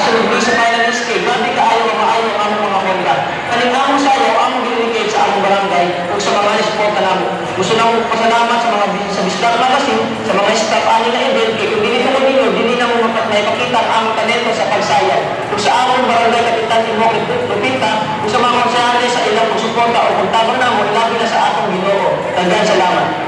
Nakasulod mi sa finalist kay grabe kaayo ang maayo ang among mga konda. Kaning among sayaw, among gidedicate sa among barangay ug sa mga suporta namo. Gusto namo pasalamat sa Bisdak Magazine, sa mga staff ani na event kay kung dili tungod ninyo, dili namo maipakita ang among talento sa pagsayaw. Ug sa among barangay kapitan Timoke Lupita, ug sa mga konsehales sa ilang pagsuporta o pagtabang namo, ilabi na sa atong Ginoo. Daghang salamat.